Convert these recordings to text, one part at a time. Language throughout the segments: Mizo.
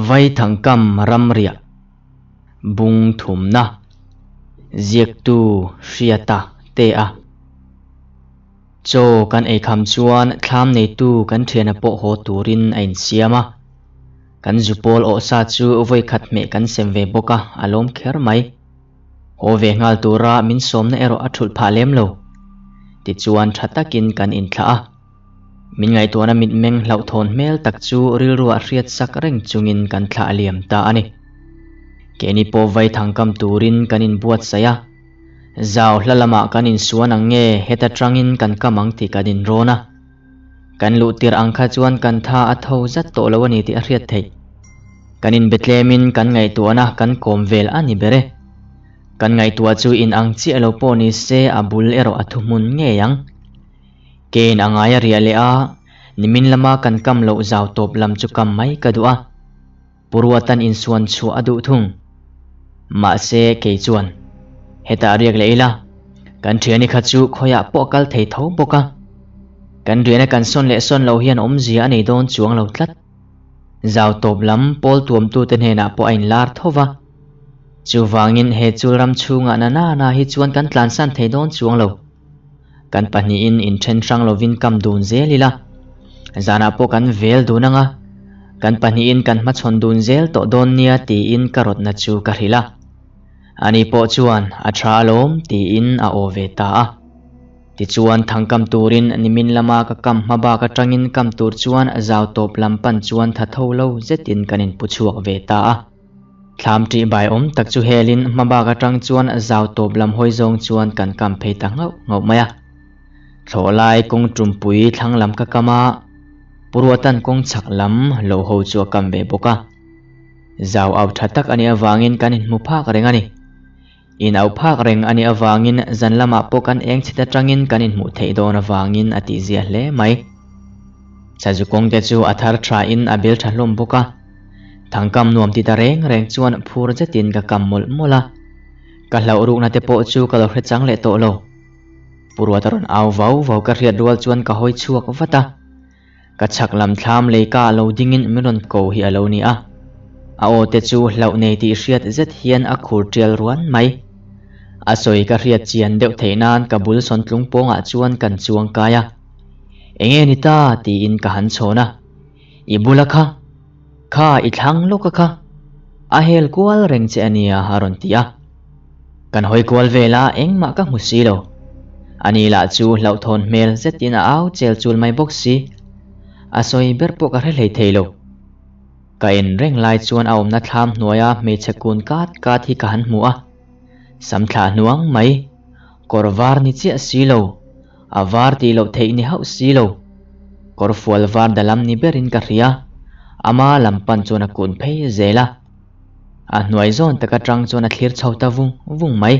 Vaithangkam ramriah bung thumna ziaktu Hriata te a chaw kan eikham chuan thlam neitu kan thiana pawh haw turin a insiam a. Kan zupawl awhsa chu vawikhat hmeh kan sem ve bawk a, a lawm kher mai. Haw ve nghal tura min sawmna erawh a thulh phah lem lo. Tichuan tha takin kan inthlah a. Min ngaihtuahna mitmeng hlauhthawn hmel tak chu rilruah hriat sak reng chungin kan thlah liam ta a ni. Keini pawh vai thangkam turin kan inbuatsaih a. Zau hla lamah kan insuan ang nge heta tangin kan kam ang tih kan inrawn a. Kan luh tirh ang kha chuan kan tha a tho zat tawh lo a ni tih a hriat theih. Kan inbetlemin kan ngaihtuahna kan kawm vel a ni ber e. Kan ngaihtuah chu in ang chiah lo pawh ni se a bul erawh a thuhmun ngei ang. Kein a ngai a riah leh a, nimin lama kan kam loh zau tawp lam chu kam mai ka duh a. Pu Ruatan insuan chhuah a duh thung. Mahse kei chuan, Hetah riak leh ila, kan thiani kha chu khawiah pawh kal thei tho bawk a. Kan riahna kan sawn leh sawn lo hian awmzia a nei dawn chuang lo tlat. Zau tawp lam pawl tuamtute hnenah pawh a inlar tho va. Chuvangin he chul ram chhungah na na na hi chuan kan tlansan thei dawn chuang lo. Kan pahnihin inthen hrang lovin kam dun zel ila, zanah pawh kan vel dun anga, kan pahnihin kan hmachhawn dun zel tawh dawn nia tiin ka rawtna chu ka hrilh a. Ani pawh chuan a tha alawm tiin a aw ve ta a. Tichuan thangkam turin nimin lama ka kam hma bak atangin kam tur chuan zau tawp lam pan chuan tha tho lo zetin kan inpu chhuak ve ta a. Thlam ṭih bai awm tak chu helin hma bak aṭang chuan zau tawp lam hawi zawng chuan kan kam phei ta nghauh nghauh mai a. Thlawh lai kawng ṭumpui thlang lam ka kam a, Pu Ruatan kawng chhak lam lo ho chu a kam ve bawk a. Zau au ṭha tak a nih avangin kan inhmu phak reng a ni. In au phak reng a nih avangin zan lamah pawh kan eng chhit aṭangin kan inhmuh theih dawn avangin a tihzia hle mai. Sazu kawngte chu a thar ṭhain a bel ṭha hlawm bawk a. Thangkam nuam ti ta reng reng chuan phur zetin ka kam mawlh mawlh a. Ka hlauh rukna te pawh chu ka lo hre chang leh tawh lo. Pu Ruata rawn au vau vau ka hriat rual chuan ka hawi chhuak vat a. Ka chhak lam thlam leika a lo dingin min rawn ko hi a lo ni a. A aw te chu hlauh nei tih hriat zet hian a khur tial ruan mai. A sawi ka hriat chian deuh theih nan ka bul sawn tlung pawngah chuan kan chuang kai a. Enge ni ta? tiin ka han chhawn a. I bula kha. Kha i thlang lawk a kha. A hel kual reng che a nia a rawn ti a. Kan hawi kual vel a engmah ka hmu si lo. Ani lah chu hlauhthawn hmel zetin a au chel chul mai bawk si. A sawi ber pawh ka hre hlei thei lo. Ka en reng lai chuan a awmna thlam hnuaia hmeichhe kun kat kat hi ka han hmu a. Sam thlah hnuang mai. Kawr var ni chiah si lo. A var tih loh theih ni hauh si lo. Kawr fual var dalam ni berin ka hria. Ama lam pan chuan a kun phei zel a. A hnuai zawn tak atang chuan a thlir chho ta vung vung mai.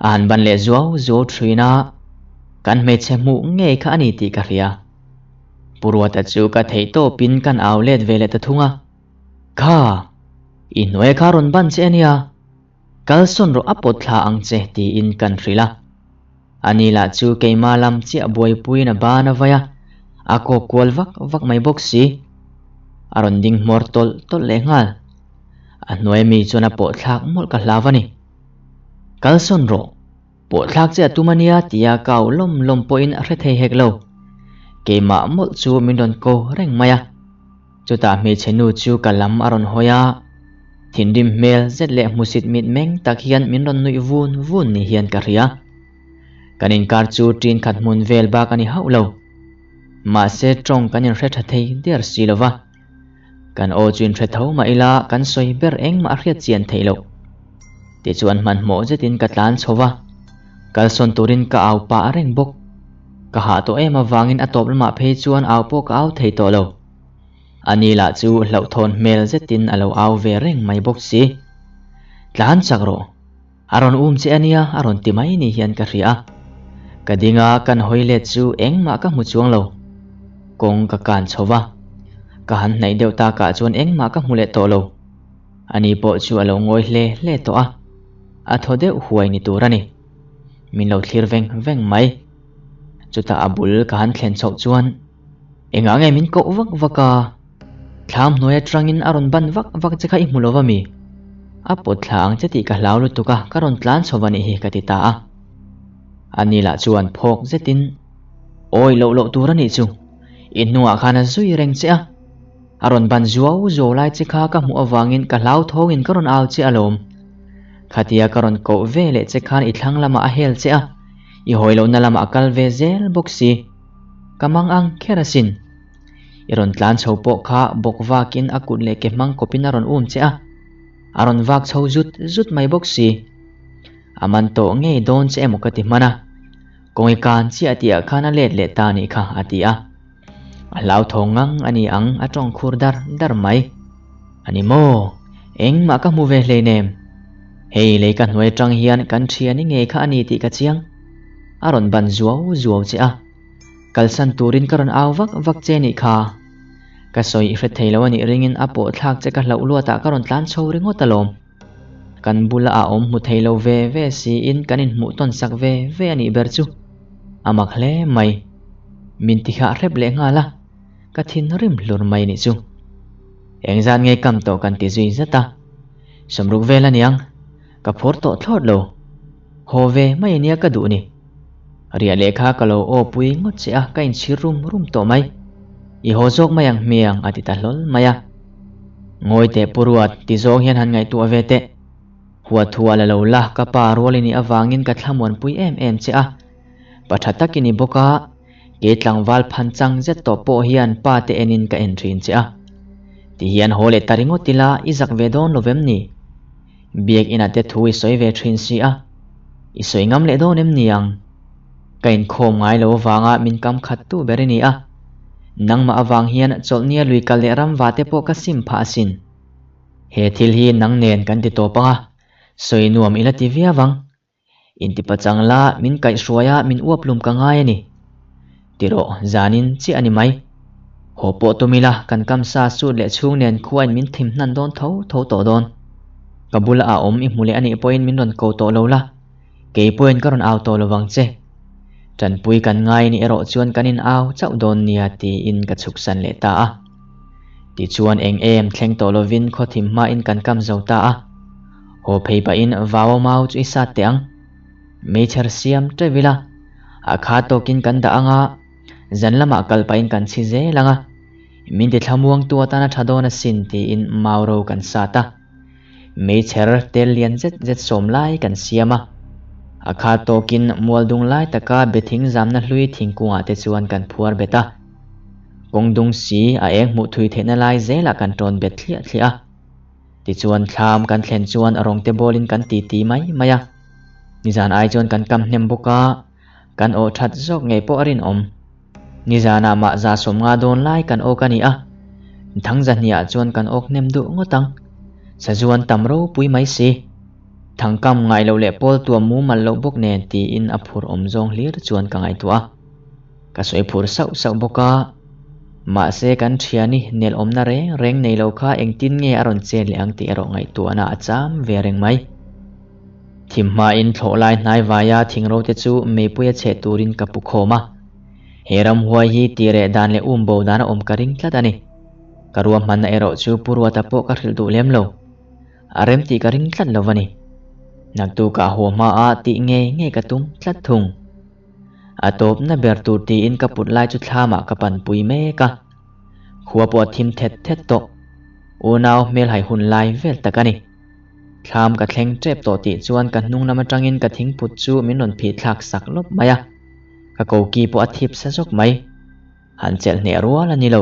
A han ban leh zuau zuau thin a, kan hmeichhe hmuh ngei kha a ni tih ka hria. Pu Ruata chu ka theih tawpin kan au let ve leh ta thung a. Kha! I hnuai kha rawn ban che a nia. Kalsawn rawh a pawt thla ang che tiin kan hrilh a. Ani lah chu keimah lam chiah buaipuiin a ban a vai a, a kawk kual vak vak mai bawk si. A rawn ding hmawr tawlh tawlh leh nghal. A hnuai mi chuan a pawh thlak mawlh ka hlau a ni. Kalsawn rawh, pawh thlak che a tum a nia tia ka au lawm lawm pawhin a hre thei hek lo. Keimah mawlh chu min rawn ko reng mai a. Chutah hmeichhe nu chu ka lam a rawn hawi a, thinrim hmel zet leh hmusit mit meng tak hian min rawn nuih vun vun ni hian ka hria. Kan inkar chu ṭin khat hmun vel bak a ni hauh lo. Mahse ṭawng kan inhre ṭha thei der si lo va. Kan aw chu inhre tho mah ila kan sawi ber engmah a hriat chian theih loh. Tichuan hmanhmawh zetin ka tlan chho va, kalsawn turin ka au pah reng bawk. Ka hah tawh em avangin a tawp lamah phei chuan au pawh ka au thei tawh lo. Ani lah chu hlauhthawn hmel zetin a lo au ve reng mai bawk si. Tlan chak rawh. A rawn um che ania a rawn ti mai ni hian ka hria a. Ka ding a kan hawi let chu engmah ka hmu chuang lo. Kawng ka kan chho va. Ka han hnaih deuh takah chuan engmah ka hmu leh tawh lo. Ani pawh chu a lo ngawi hle hle tawh a. A thaw deuh huai ni tur a ni. Min lo thlir veng veng mai. Chutah a bul ka han thlen chhoh chuan engah nge min koh vak vak a? Thlam hnuai atangin a rawn ban vak vak che kha i hmu lo va mi? A pawt thla ang che tih ka hlau lutuk a, ka rawn tlan chho va nih hi ka ti ta a. Ani lah chuan phawk zetin, Awi loh loh tur a nih chu, i hnungah khan a zui reng che a. A rawn ban zuau zuau lai che kha ka hmuh avangin ka hlauthawngin ka rawn au che alawm. Khatia ka rawn koh ve leh che khan i thlang lamah a hel che a, i hawi lohna lamah a kal ve zel bawk si. Ka mang ang kher asin. I rawn tlan chho pawh kha bawk vakin a kut leh ke hmang kawpin a rawn um che a, a rawn vak chho zut zut mai bawk si. A man tawh ngei dawn che emaw ka ti hman a, kawng i kan chiah tihah khan a let leh ta nih kha a ti a. A hlauthawng ngang a ni ang a tawng khur dar dar mai. A ni maw? Engmah ka hmu ve hleinem. Hei lei ka hnuai atang hian kan thiani ngei kha a ni tih ka chiang. A rawn ban zuau zuau che a. Kalsan turin ka rawn au vak vak che nih kha. Ka sawi i hre thei lo a nih ringin a pawh thlak che ka hlauh luatah ka rawn tlan chho ringawt alawm. Kan bula a awm hmu thei lo ve ve siin kan inhmuh tawn sak ve ve a nih ber chu. A mak hle mai. Min ti khah hrep leh nghal a, ka thinrim hlur mai nih chu. Engzat nge kam tawh kan ti zui zat a. Sawmruk vel a niang, ka phur tawh thlawt lo. Haw ve mai ania ka duh ni. Riah lehkha ka lo aw pui ngawt che a, ka inchhir rum rum tawh mai. I haw zawk mai ang hmiang a ti ta hlawl mai a. Ngawi teh Pu Ruat, ti zawng hian han ngaihtuah ve teh. Huathu a la lo la, ka pa rual i nih avangin ka thlamuanpui em em che a. Pa tha tak i ni bawk a, kei tlangval phan chang zet tawh pawh hian pa te enin ka en thin che a. Ti hian haw leh ta ringawt ila i zak ve dawn lo vem ni? Biak inah te thu i sawi ve thin si a, i sawi ngam leh dawn em ni ang? Ka inkhawm ngai lo avanga min kam khat tu ber i ni a, nangmah avang hian chawlhnia lui kal leh ram va te pawh ka sim phah asin. He thil hi nang nen kan ti tawp ang a, sawi nuam i la ti viau ang. Intipachang la min kaihhruai a min uaplum ka ngai a ni. Tirawh, zanin chiah a ni mai. Haw pawh tum ila kan kamsa sut leh chhung nen khuain min thim hnan dawn tho tho tawh dawn. Ka bula a awm i hmu leh a nih pawhin min rawn ko tawh lo la, kei pawhin ka rawn au tawh lo vang che. Tanpui kan ngai nih erawh chuan kan in au chauh dawn nia tiin ka chhuksan leh ta a. Tichuan eng em thleng tawh lovin khawthim hmain kan kam zo ta a. Haw phei pahin vau mau chu i sat teh ang. Meichher siam teuh ila, a kha tawkin kan dah ang a, zan lamah kal pahin kan chhi zel ang a, min ti thlamuangtu atana tha dawn asin tiin mau ro kan sat a. Meichher tel lian zet zet sawm lai kan siam a. A kha tawkin mual dung lai taka bething zamna hlui thingkungah te chuan kan phuar bet a. Kawng dung si a eng hmuh thui theihna lai zelah kan tawn bet thliah thliah a. Tichuan thlam kan thlen chuan a rawng te bawlin kan ti ti mai mai a. Nizan ai chuan kan kam hnem bawk a, kan awh that zawk ngei pawh a rinawm. Nizanah mah za sawmnga dawn lai kan awk a ni a, Thangzahniah chuan kan awk hnem duh ngawt ang. Sazuan tam ropui mai si. Thangkam ngai loh leh pawl tuam mumal loh bawk nen tiin a phur awm zawng hlir chuan ka ngaihtuah a. Ka sawi phur sauh sauh bawk a, mahse kan thiani nel awmna reng reng nei lo kha engtin nge a rawn chen leh ang tih erawh ngaihtuahna a cham ve reng mai. Thim hmain thlawh lai hnai vaia thingro te chu meipuia cheh turin ka pu khawm a, he ramhuai hi tireh dan leh um bo dan a awm ka ring tlat a ni. Ka ruahmanna erawh chu Pu Ruata pawh ka hrilh duh lem lo. A rem tih ka ring tlat lo a ni. Naktukah haw hmaah tih ngei ngei ka tum tlat thung. A tawpna ber tur tiin ka put lai chu thlamah ka panpui mek a. Khua pawh a thim thet thet tawh. Unau hmelhai hun lai vel tak a ni. Thlam ka thleng tep tawh tih chuan ka hnung lam atangin ka thingput chu min rawn phih thlak sak lawp mai a. Ka koki pawh a thip sa zawk mai. Han chelh hneh rual a ni lo.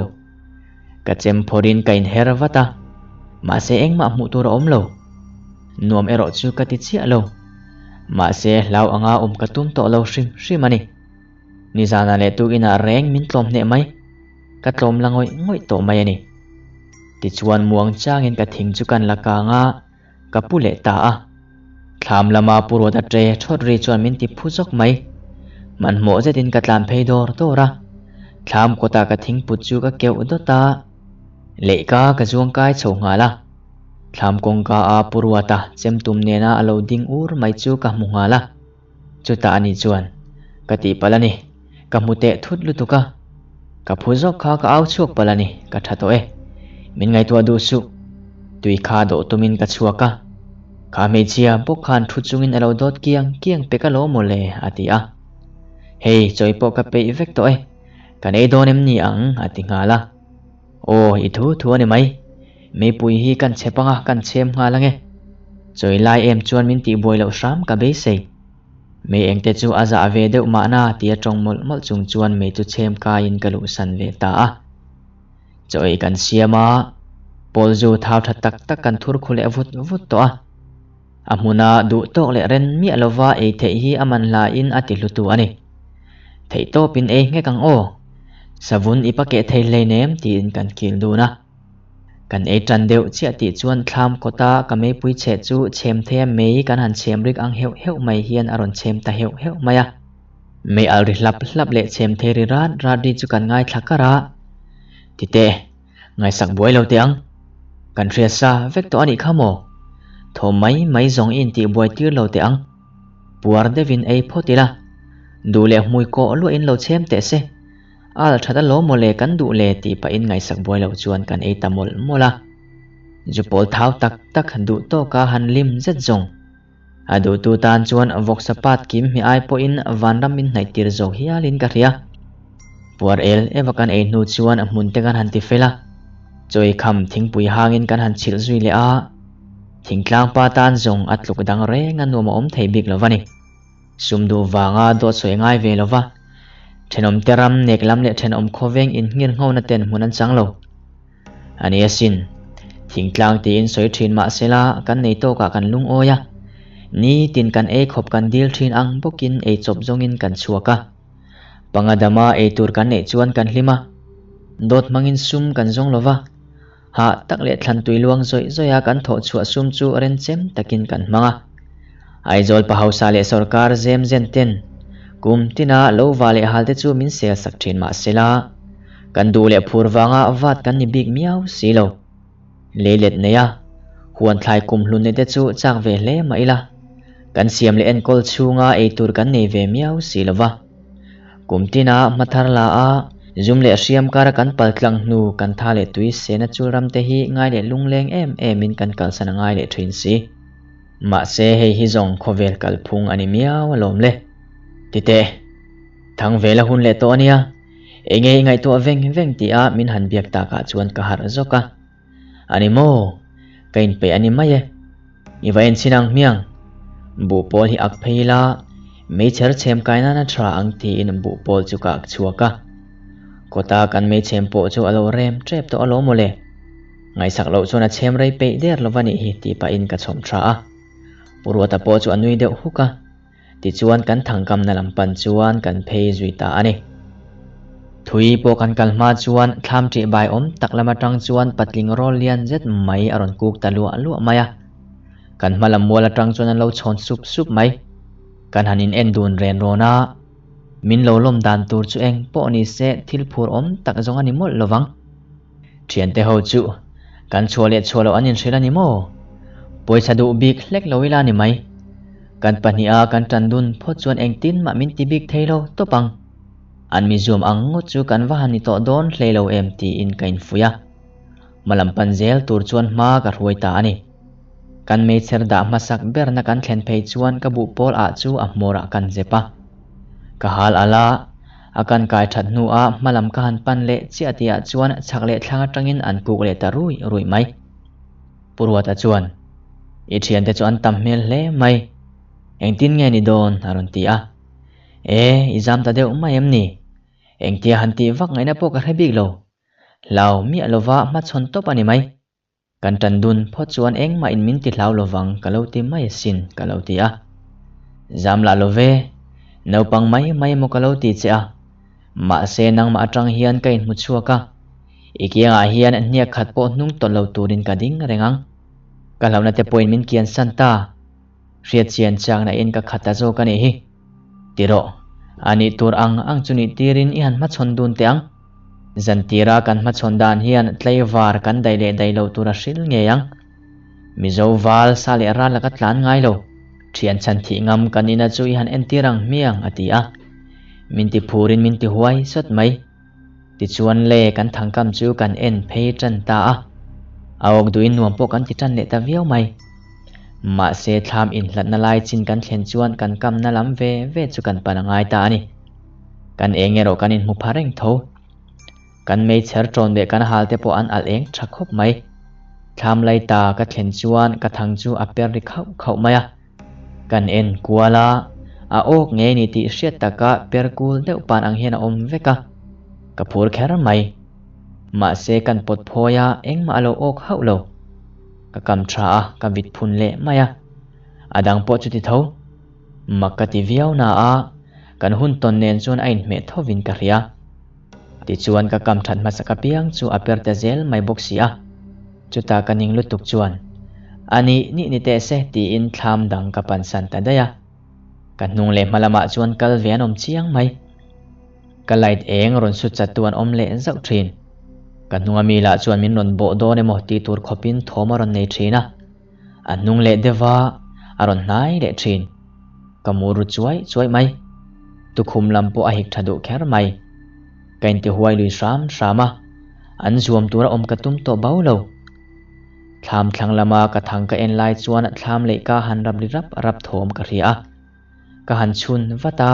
Ka chem phawrhin ka inher vat a, mahse engmah hmuh tur a awm lo. Nuam erawh chu ka ti chiah lo. Mahse hlau anga awm ka tum tawh lo hrim hrim a ni. Nizanah leh tukinah reng min tlawm hneh mai. Ka tlawm la ngawih ngawih tawh mai a ni. Tichuan muang changin ka thing chu kan la kang a, ka pu leh ta a. Thlam lama pu ruat a ṭe ṭhawt ri chuan min ti phu zawk mai. Hmanhmawh zetin ka tlan phei dawr dawr a. Thlam kawtah ka thingput chu ka keuh dawt a. Leihka ka zuang kai chho nghal a. Thlam kawngka a pu ruata chemtum nena a lo ding ur mai chu ka hmu nghal a. Chutah ani chuan, Ka tihpalh a ni, ka hmu teh thut lutuk a. Ka phu zawk kha ka au chhuak palh a ni, ka tha tawh e. Min ngaihtuah duh suh. Tui kha dawh tumin ka chhuak a. Kha hmeichhia bawk khan thu chungin a lo dawt kiang kiang pek alawm maw le, a ti a. Hei, chawi pawh ka peih vek tawh e. Kan ei dawn em ni ang? a ti nghal a. Aw, i thu thu a ni mai. Meipui hi kan chhe pang a, kan chhem nghal ange. Chawi lai em chuan min tihbuai loh hram ka beisei. Mei engte chu a zah ve deuh mahna tia tawng mawlh mawlh chung chuan mei chu chhem kaiin ka luhsan ve ta a. Chaw ei kan siam a, Pawlzu thau tha tak tak kan thur khu leh vut vut tawh a. A hmuna duh tawk leh ren miah lova ei theih hi a man hlain a ti hlutu a ni. Theihtawpin ei nghek ang aw. Savun i pakeh thei hleinem tiin kan kil dun a. Kan ei tan deuh chiah tih chuan thlam kawta ka meipui cheh chu chhem theia mei kan han chhem rik ang heuh heuh mai hian a rawn chhem ta heuh heuh mai a. Mei alh ri hlap hlap leh chhem thei ri rat rat ri chu kan ngaithla kar a. Titeh, ngaihsak buai lo teh ang. Kan hriat sa vek tawh a nih kha maw? Thawm mai mai zawng i intih buai tir lo teh ang. Puar deuhin ei phawt ila. Duh leh hmui kawh luahin lo chhem teh se. Al that alawm mawle kan duh le tih pahin ngaihsak buai loh chuan kan ei ta mawlh mawlh a. Zu pawl thau tak tak duh tawka han lim zet zawng. A duhtu tan chuan vawksa pat kim hmi ai pawhin vanram min hnaih tir zawk hialin ka hria. Puar el eva kan ei hnu chuan hmun te kan han ti fel a. Chawi kham thingpui hangin kan han chhilh zui leh a. Thingtlang pa tan zawng a tluk dang reng a nuam a awm thei bik lo va ni. Sum duh vanga dawt sawi ngai ve lo va, thenawmte ram nek lam leh thenawm khawveng inhngir nghona ten hmun an chang lo. A ni asin, thingtlang tiin sawi thin mah sela kan nei tawkah kan lungawi a, nitin kan ei khawp kan dil thin ang bawkin ei chawp zawngin kan chhuak a. Panga dama ei tur kan neih chuan kan hlim a, dawt hmangin sum kan zawng lo va, hah tak leh thlan tui luang zawih zawih a kan thawh chhuah sum chu renchem takin kan hmang a. Aizawl pa hausa leh sawrkar zem zen ten kum tina lo va leh hal te chu min sel sak thin mah sela, kan duh leh phur vanga vat kan ni bik miau si lo. Leilet nei a, huan thlai kum hlun nei te chu chak ve hle mah ila, kan siam leh enkawl chhunga ei tur kan nei ve miau si lo va. Kum tina hmathar la a, zum leh hriam kara kan pal tlang hnu kan tha leh tui sena chul ram te hi ngai leh lungleng em emin kan kalsan a ngai leh thin si. Mahse hei hi zawng khawvel kalphung a ni miau alawm le. Titeh, thang vela hun leh tawh a nia, enge i ngaihtuah veng veng tih a min han biak takah chuan ka harh zawk a. A ni maw? Ka inpeih a ni mai e. I va enchhin ang hmiang. Buh pawl hi ak phei ila, meichher chhem kai nana tha ang tiin buh pawl chu ka ak chhuak a. Kawta kan meichhem pawh chu a lo rem tep tawh alawm mawle. Ngaihsak loh chuan a chhem rei peih der lova nih hi tih pahin ka chhawm tha a. Pu Ruata pawh chu a nui deuh huk a. Tichuan kan thangkamna lam pan chuan kan phei zui ta a ni. Thui pawh kan kal hma chuan thlam ṭih bai awm tak lam aṭang chuan patling rawl lian zet mai a rawn kuk ta luah luah mai a. Kan hma lam mual aṭang chuan an lo chhawn sup sup mai. Kan han in en dun ren rawn a, min lo lawm dan tur chu eng pawh ni se thil phur awm tak zawng a ni mawlh lovang. Thiante ho chu kan chhuah leh chhuah loh an inhrilh a ni maw? Pawisa duh bik hlek lo ila ni mai. Kan pahniha kan tan dun phawt chuan engtin mah min ti bik thei lo tawp ang. An mi zuam ang ngawt chu kan va han ni tawh dawn hlei lo em tiin ka infuih a. Hmalam pan zel tur chuan hma ka hruai ta a ni. Kan meichher dah hmasak berna kan thlen phei chuan ka buh pawl ah chu a hmawrah kan zep a. Ka hal al a, a kan kai that hnuah hmalam ka han pan leh chiah tihah chuan chhak leh thlang atangin an kuk leh ta rui rui mai. Pu Ruata chuan, I thiante chu an tam hmel hle mai. Engtin nge ni dawn? a rawn ti a. E, i zam ta deuh mai em ni? Engtia han tih vak ngaihna pawh ka hre bik lo. Hlau miah lova hmachhawn tawp a ni mai. Kan tan dun phawt chuan engmah in min ti hlau lovang ka lo ti mai asin ka lo ti a. Zam lah lo ve, naupang mai mai emaw ka lo ti che a. Mahse nangmah atang hian ka inhmu chhuak a, i kiangah hian hniak khat pawh hnung tawlh lo turin ka ding reng ang. Ka hlauhna te pawhin min kian san ta. Hriat chian chakna in ka khat ta zawk a nih hi. Ti rawh, a nih tur ang ang chu nih tirin i han hmachhawn dun teh ang. Zantira kan hmachhawn dan hian tlaivar kan daih leh daih loh tur a hril ngei ang. Mizo val sa leh ral laka tlan ngai lo. Thian chhan thih ngam kan ina chu i han entir ang hmiang a ti a. Min ti phurin min ti huai sawt mai. Tichuan le kan thangkam chu kan en phei tan ta a. A awk duhin nuam pawh kan ti tan leh ta viau mai. Mahse thlam inhlatna lai chin kan thlen chuan kan kamna lam ve ve chu kan pan a ngai ta a ni. Kan eng erawh kan inhmu pha reng tho. Kan meichher ṭawn leh kan hal te pawh an alh eng ṭha khawp mai. Thlam lai ta ka thlen chuan ka thang chu a per ri khauh khauh mai a. Kan en kual a, a awk ngei ni tih hriat taka per kul deuh pan ang hian a awm vek a. Ka phur kher mai. Mahse kan pawt phawi a, engmah a lo awk hauh lo. Ka kam tha a, ka vit phun leh mai a. A dang pawh chuti tho. Mak ka ti viau na a, kan hun tawn nen chuan a inhmeh thovin ka hria. Tichuan ka kam that hmasak apiang chu a per ta zel mai bawk si a. Chutah ka ning lutuk chuan, A nih nih ni teh se tiin thlam dang ka pansan ta daih a. Ka hnung leh hma lamah chuan kal ve an awm chiang mai. Ka light eng rawn sut chat tu an awm leh zauh thin. Ka hnunga mi lah chuan min rawn bawh dawn emaw tih tur khawpin thawm a rawn nei thin a. A hnung leh deuh a, a rawn hnai leh thin. Ka mu ru chuai chuai mai. Tukhum lam pawh a hik tha duh kher mai. Ka intihuai lui hram hram a, an zuam tura awm ka tum tawh bau lo. Thlam thlang lama ka thang ka en lai chuan thlam leh ka han rap ri rap rap thawm ka hria a. Ka han chhun vat a,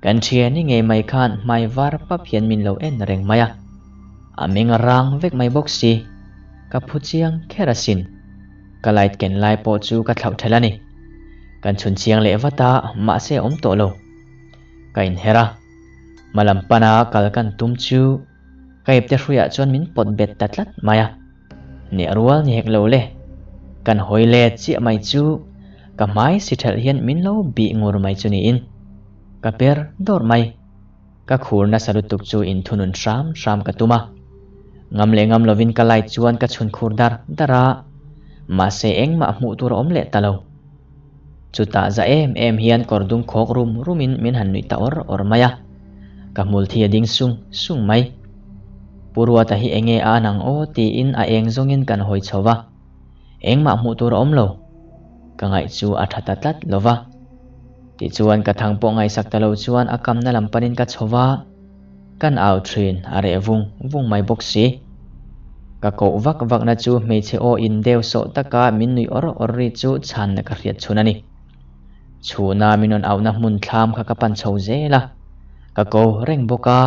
kan thiani ngei mai khan hmai var pap hian min lo en reng mai a. A meng rang vek mai bawk si, ka phu chiang kher asin. Ka light ken lai pawh chu ka thlauh thelh a ni. Kan chhun chiang leh vat a, mahse a awm tawh lo. Ka inher a, hmalam pana kal kan tum chu ka ipte hruiah chuan min pawt bet ta tlat mai a. Nih rual ni hek lo le. Kan hawi let chiah mai chu ka hmai si thelh hian min lo bih ngur mai chu niin ka per dawrh mai. Ka khur nasa lutuk chu inthunun hram hram ka tum a. Ngam leh ngam lovin ka light chuan ka chhun khur dar dar a, mahse engmah hmuh tur a awm leh ta lo. Chutah za em em hian kawr dum khawk rum rumin min han nuih ta awr awr mai a, ka hmul thi a ding sung sung mai. Pu Ruata hi enge a an ang aw tiin a eng zawngin kan hawi chho va, engmah hmuh tur a awm lo. Ka ngaih chu a tha ta tlat lo va. Tichuan ka thang pawh ngaihsak ta lo chuan a kamna lam panin ka chho va, kan au thin a reh vung vung mai bawk si. Ka koh vak vakna chu hmeichhe aw in deu sawh taka min nuih awr awr ri chu chhanna ka hriat chhun a ni. Chhuna min rawn auhna hmun thlam kha ka pan chho zel a, ka ko reng bawk a.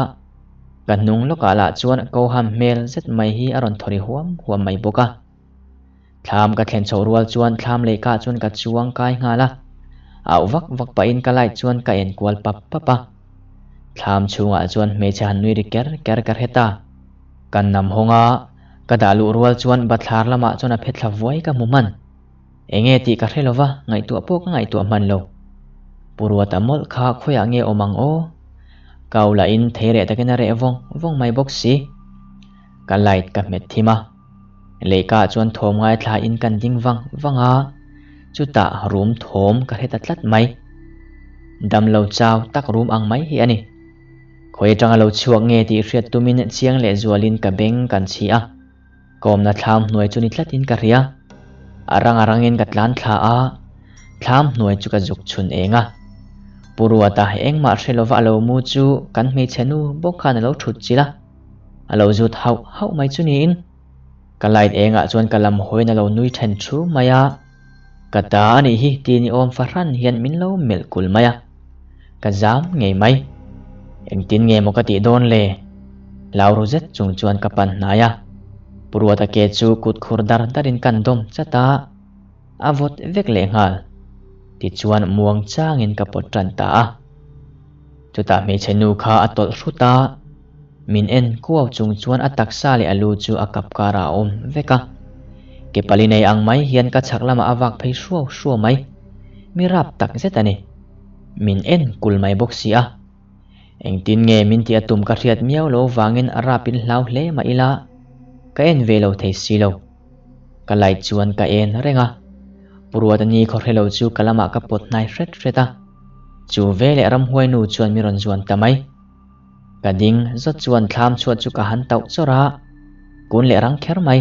Ka hnung lawkah lah chuan ko ham hmel zet mai hi a rawn thaw ri huam huam mai bawk a. Thlam ka thlen chhoh rual chuan thlam lehkah chuan ka chuang kai nghal a, auh vak vak pahin ka light chuan ka en kual pap pap a. Thlam chhungah chuan hmeichhe han nui ri ker ker ka hre ta. Kan nam hawng a, ka dah luh rual chuan bathlar lamah chuan a phe thla vuai ka hmu hman. Enge tih ka hre lova, ngaihtuah pawh ka ngaihtuah hman lo. Pu Ruata mawlh kha khawiah nge awm ang aw? Kau lahin thei reh takin a reh vawng vawng mai bawk si. Ka light ka hmet thim a. Lehkhaah chuan thawm ngaithla in kan ding vang vang a, chutah rum thawm ka hre ta tlat mai. Damlo chau tak rum ang mai hi a ni. Khawi atanga lo chhuak nge tih hriat tumin chiang leh zualin ka beng kan chhi a, ka awmna thlam hnuai chu ni tlatin ka hria. A rang a rangin ka tlan thla a, thlam hnuai chu ka zuk chhun eng a. Pu Ruata engmah hre lova a lo mu chu kan hmeichhe nu bawk khan a lo thut chilh a. A lo zut hauh hauh mai chu niin ka light engah chuan ka lam hawiin a lo nui then thu mai a, ka ta a nih hi ti ni awm fahran hian min lo melh kul mai a, ka zam ngei mai. Engtin nge maw ka tih dawn le? Hlau ru zet chung chuan ka pan hnai a, Pu Ruata ke chu kut khur dar darin kan dawm chat a, a vawt vek leh nghal. Tichuan muang changin ka pawt tan ta a. Chutah hmeichhe nu kha a tawlh hrut a, min en kuau chung chuan a taksa leh a lu chu a kap karah a awm vek a. Ke pali nei ang mai hian ka chhak lamah a vak phei hruau hruau mai. Mi rap tak zet a ni. Min en kul mai bawk si a. Engtin nge min tih a tum ka hriat miau lo vangin a rap in hlau hle mah ila, ka en ve lo thei si lo. Ka light chuan ka en reng a. Pu Ruatani khawhre lo chu ka lamah ka pawt hnai hret hret a. Chu veleh ramhuai nu chuan mi rawn zuan ta mai. Ka ding zawt chuan thlam chhuat chu ka han tauh chawrh a, kun leh rang kher mai.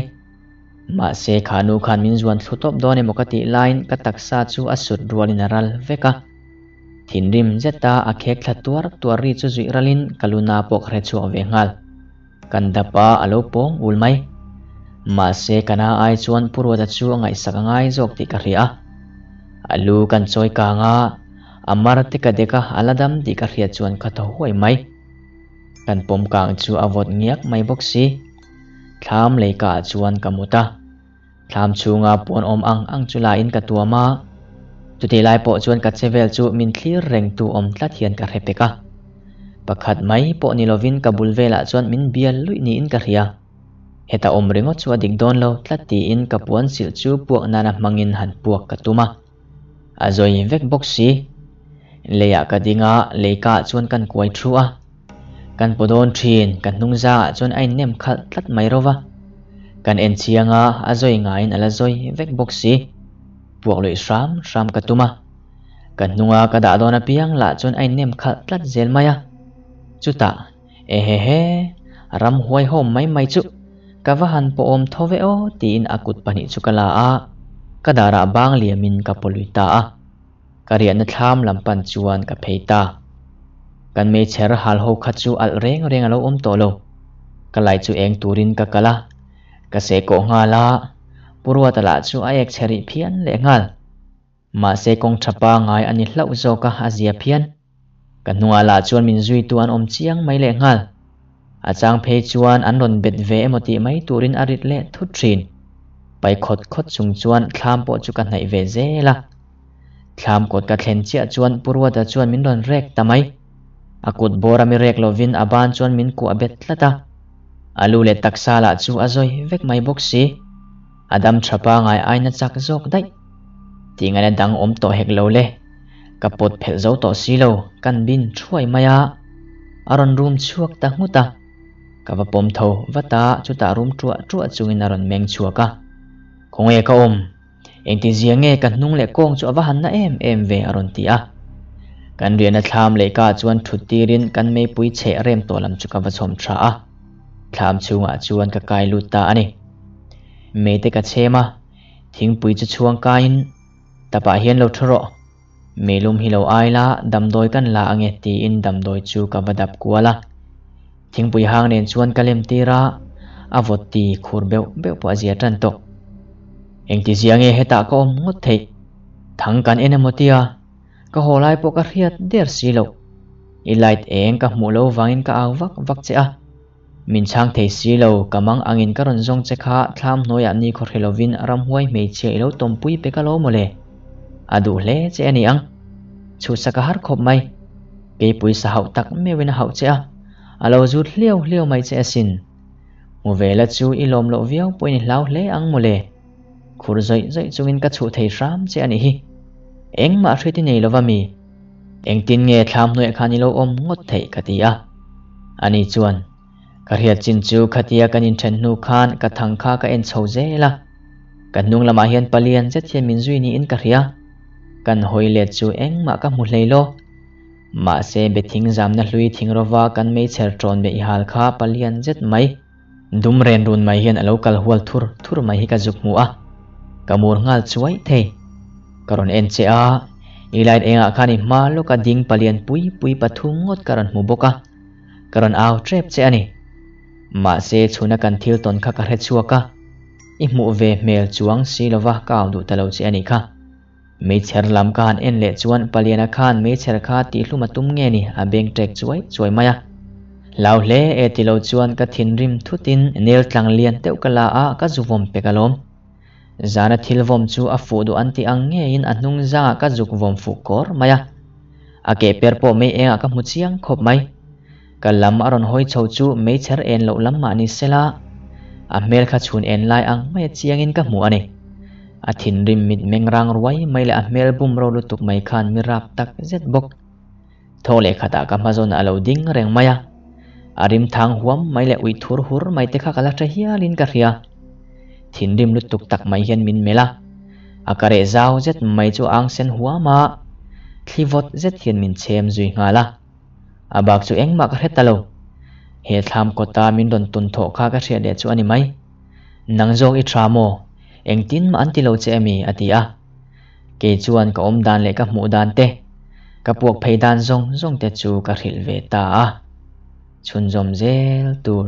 Mahse kha nu khan min zuan thlu tawp dawn emaw ka tih laiin ka taksa chu a sut rualin a ral vek a. Thinrim zeta a khek thla tuar tuar ri chu zuih ralin ka luna pawh ka hre chhuak ve nghal. Kan dap a, a lo pawng ul mai. Mahse ka na ai chuan Pu Ruata chu a ngaihsak a ngai zawk tih ka hria a. A lu kan chawi kang a, a mar te ka dek a, a la dam tih ka hriat chuan ka thaw huai mai. Kan pawm kang chu a vawt ngiak mai bawk si. Thlam leika ah chuan ka mut a. Thlam chhunga puan awm ang ang chu la in ka tuam a. Chutih lai pawh chuan ka che vel chu min thlir reng tu awm tlat hian ka hre pek a. Pakhat mai pawh ni lovin ka bul velah chuan min bial luih niin ka hria. Heta awm ringawt chu a dik dawn lo tlat tiin ka puan silh chu puak nana hmangin han puak ka tum a. A zawi vek bawk si. Leiah ka ding a, leikaah chuan kan kuai thu a. Kan paw dawn thin, ka hnung zangah chuan a innem khalh tlat mai ro va. Kan en chiang a, a zawi ngaiin a la zawi vek bawk si. Puak luih hram hram ka tum a. Ka hnunga ka dah dawn apiang lah chuan a innem khalh tlat zel mai a. Chutah. Ehehe, ramhuai hawm mai mai chu ka va han pawhawm tho ve aw tiin a kut pahnih chu ka la a, ka darah bang liamin ka pawlui ta a. Ka riahna thlam lam pan chuan ka phei ta. Kan meichher hal ho kha chu alh reng reng a lo awm tawh lo. Ka lai chu eng turin ka kal a, ka seh kawh nghal a, Pu Ruata lah chu a ek chhe rih phian lehnghal. Mahse kawng tha pangai a ni hlauh zawk a, a zia phian. Ka hnungah lah chuan min zuitu an awm chiang mai lehnghal. A chang phei chuan an rawn bet ve emaw tih mai turin a rit leh thut thin. Pai khawt khawt chung chuan thlam pawh chu ka hnaih ve zel a. Thlam kawt ka thlen chiah chuan Pu Ruata chuan min rawn rek ta mai. A kut bawr a mi rek lovin a ban chuan min kuah bet tlat a. A lu leh taksa lah chu a zawi vek mai bawk si. A dam tha pangai aina chak zawk daih. Tih ngaihna dang awm tawh hek lo le. Ka pawt phelh zo tawh si lo, kan bin thuai mai a. A rawn rum chhuak ta nghut a. Ka va pawm tho vat a, chutah rum ṭuah ṭuah chungin a rawn meng chhuak a. Khawnge ka awm? Engtizia nge ka hnung leh kawng chu a va han na em em ve a rawn ti a. Kan riahna thlam lehka chuan ṭhut tirin kan meipui chheh rem tawh lam chu ka va chhawm ṭha a. Thlam chhungah chuan ka kai lut ta a ni. Meite ka chhem a, thingpui chu chhuang kaiin, Tapah hian lo ṭhu rawh. Meilum hi lo ai la, damdawi kan la ange tiin damdawi chu ka va dap kual a. Thingpui hang nen chuan ka lem tir a, a vawt ti khur beuh beuh pawh a zia tan tawh. Engtizia nge hetah ka awm ngawt theih? Thang kan en emaw tia, ka haw lai pawh ka hriat der si loh. I light eng ka hmuh lo vangin ka au vak vak che a. Min chhang thei si lo, ka mang angin ka rawn zawng che kha thlam hnuaiah ni khaw hre lovin ramhuai hmeichhia i lo tawmpui pek a lo mawle. A duh hle che a ni ang. Chhuhsak a har khawp mai. Keipui sa hauh tak meuhin a hauh che a, a lo zut hliau hliau mai che asin. Hmu ve la chu i lawm loh viau pawhin i hlau hle ang mawle. Khur zawih zawih chungin ka chhuh thei hram che a nih hi. Engmah hriat i nei lova mi? Engtin nge thlam hnuaiah khan i lo awm ngawt theih ka ti a. Ani chuan, Ka hriat chin chu khatia kan inthen hnu khan ka thang kha ka en chho zel a. Ka hnung lamah hian palian zet hian min zui niin ka hria. Kan hawi let chu engmah ka hmu hlei lo. Mahse be thing zamna hlui thing rova kan meichher ṭawn be i hal kha palian zet mai. Dum ren run mai hian a lo kal hual thur thur mai hi ka zuk hmu a, ka mur nghal chuai thei. Ka rawn en che a, i light engah khan i hma lawka ding palian pui pui pathum ngawt ka rawn hmu bawk a, ka rawn au ṭep che a ni. Mahse chhuna kan thil tawn kha ka hre chhuak a, i hmuh ve hmel chuang si lova ka au duh ta lo che a nih kha. Meichher lam ka han en leh chuan Paliana khan meichher kha tihhlum a tum nge ni a beng ṭek chuai chuai mai a. Hlau hle e ti lo chuan ka thinrim thutin nel tlang lian deuh ka la a ka zu vawm pek alawm. Zana thil vawm chu a fuh duh an tih ang ngeiin a hnung zangah ka zuk vawm fuh kawr mai a. A keh per pawh mei engah ka hmu chiang khawp mai. Ka lam a rawn hawi chho chu meichher en loh lam mah ni sela, a hmel kha chhun en lai ang mai a chiangin ka hmu a ni. A thinrim mit meng rang ruai mai leh a hmel bum ro lutuk mai khan mi rap tak zet bawk. Thaw leh khatah ka hmazawn a lo ding reng mai a, a rim thang huam mai leh uih thur hur mai te kha ka la hre hialin ka hria. Thinrim lutuk tak mai hian min melh a, a ka reh zau zet mai chu a ang sen huam a, thli vawt zet hian min chhem zui nghal a. A bak chu engmah ka hre ta lo. He thlam kawta min rawn tun thawh kha ka hriat leh chu a ni mai. Nang zawk i tha maw? Engtin mah an ti lo che emi? a ti a. Kei chuan ka awm dan leh ka hmuh dan te, ka puak phei dan zawng zawng te chu ka hrilh ve ta a. Chhunzawm zel tur.